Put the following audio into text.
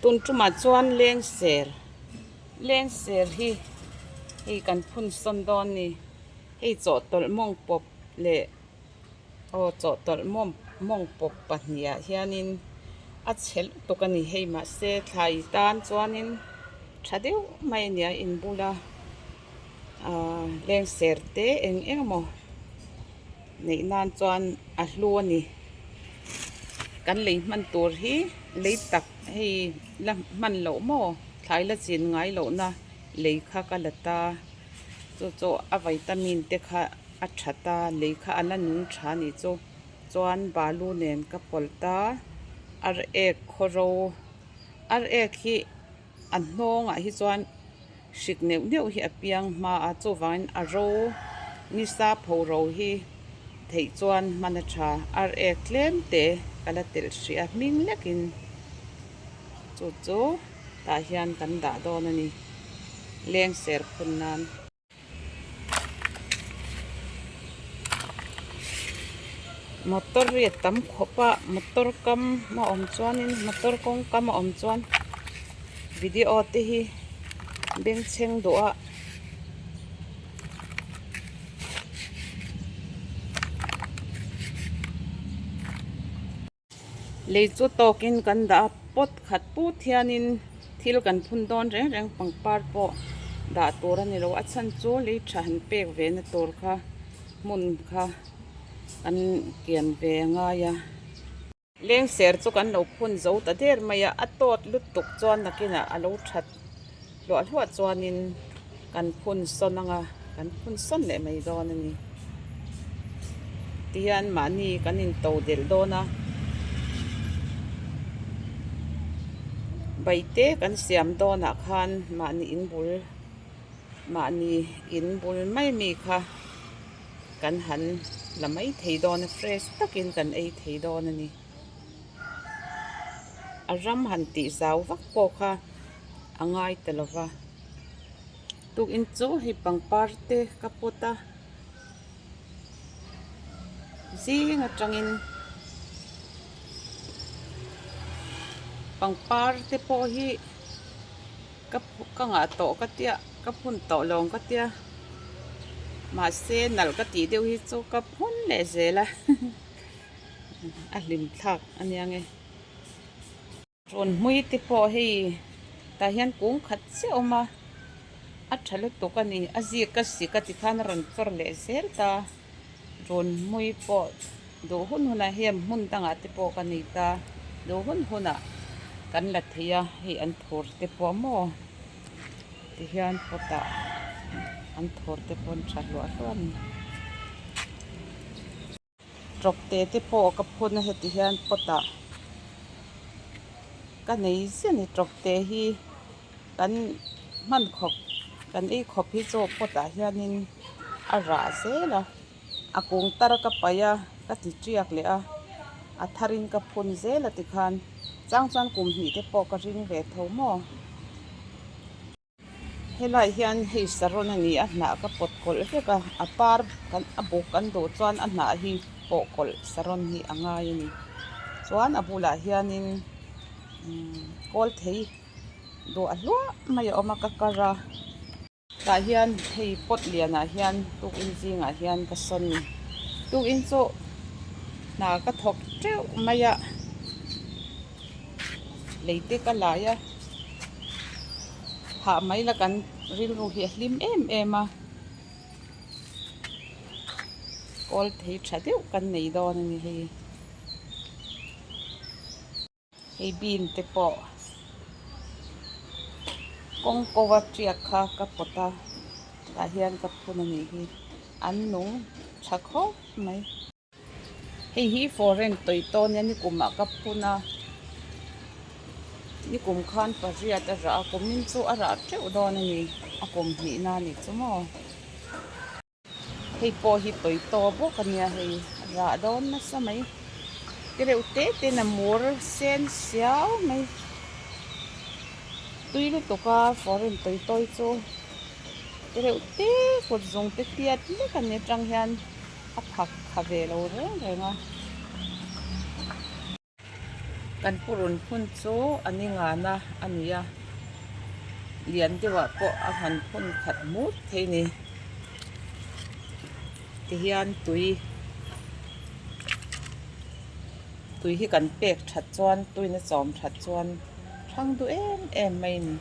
Tun tumah chuan lengser lengser hi hei kan phun sawn dawn a ni hei chawhtawlh mawng pawp leh aw chawhtawlh mawng mawng pawp pahnih ah hianin a chhe lutuk a ni hei mahse thlai tan chuanin tha deuh mai a ni a in bula ahh lengser te eng eng emaw neih nan chuan a hlu a ni kan lei hman tur hi lei tak hei la hman loh maw thlai la chin ngai loh na lei kha ka la ta chu chu a vitamin te kha a tha ta lei kha a la nung tha a nih chu chuan balu nen ka pawlh ta ar ek khawro ar ek hi a hnawngah hi chuan hrik neuh neuh hi a piang hma a chuvangin a ro nisa pho ro hi theih chuan hman a tha ar ek tlem te ka la telh hrih a hming lekin chu chu tah hian kan dah dawn a ni lengser phun nan. Motor hi a tam khawp a motor kam a awm chuanin motor kawng kam a awm chuan video te hi bengchheng duh a. Lei chu tawkin kan dah a pot khat put hianin thil kan phun dawn reng reng pangpar pawh dah tur a ni lo a chhan chu lei tha han pek ve na tur kha hmun kha an kian ve a ngai a. Lengser chu kan lo phun zo ta der mai a a tawt lutuk chuan nakinah a lo that hluah hluah chuanin kan phun sawn ang a kan phun sawn leh mai dawn a ni tihian mahni kan into delh dawn a baite kan siam dawnah khan mahni in bul mahni in bul mai mi kha kan han la mai thei dawn a fresh takin kan ei thei dawn a ni a ram han tih zau vak pawh kha. a ngai ta lo va tukin chu hei pangpar te ka pawt a zing atangin pangpar te pawh hi ka ka ngah tawh ka tia ka phun tawh lo ang ka tia mahse nalh ka tih deuh hi chu ka phun leh zel a a hlim thlak a nia nge. Rawn hmui te pawh hei tah hian kung khat chiah a awm a a tha lutuk a ni a zik a sik a tikhan a rawn chawr leh zel ta rawn hmui pawh duh hun hunah hian hmun dangah te pawh ka nei ta duh hun hunah kan la thei a hei an thur te pawh maw tihian pot ah an thur te pawh an tha hluah hluah a ni. Tawp te te pawh ka phun a heti hian pot ah ka nei ziah a ni tawp te hi kan hman khawp kan ei khawp hi chu pot ah hianin a rah zel a a kung tar ka paih a ka ti tiak leh a a tharin ka phun zel a tikhan chang chuan kum hnih te pawh ka ring ve tho maw. Helai hian hei saron a ni a hnah ka pawt kawlh vek a a par kan a buk kan duh chuan a hnah hi pawh kawlh saron hi a ngai a ni chuan a bulah hianin umm kawl thei duah hluah mai a awm a ka kar a tah hian hei pot lianah hian tukin zingah hian ka sawn a ni tukin chu hna ka thawk teuh mai a. Lei te ka lai a hah mai la kan rilru hi a hlim em em a kawl thei tha deuh kan nei dawn a ni hei hei bean te pawh kawng ko a tiak kha ka pawt a tah hian ka phun a nih hi an nung tha khawp mai. Hei hi foreign tawih tawn nia nikum ah ka phun a nikum khan pariat a rah a kumin chu a rah teuh dawn a ni a kum hnih na a nih chu maw hei pawh hi tawih taw bawk a nia hei a rah dawn nasa mai tereuh te te in a mur sen siau mai tui lutuk a foreign tawih tawi chu tereuh te kut zawng te tiat lek a ni atang hian. A phak kha ve lo reng reng a. Kan purun phun chu a ni ngana a ni a, lian deuhah pawh a han phun khat mut thei a ni. Tihian tui tui hi kan pek that chuan tuiin a chawm that chuan thang duh em em mai a ni.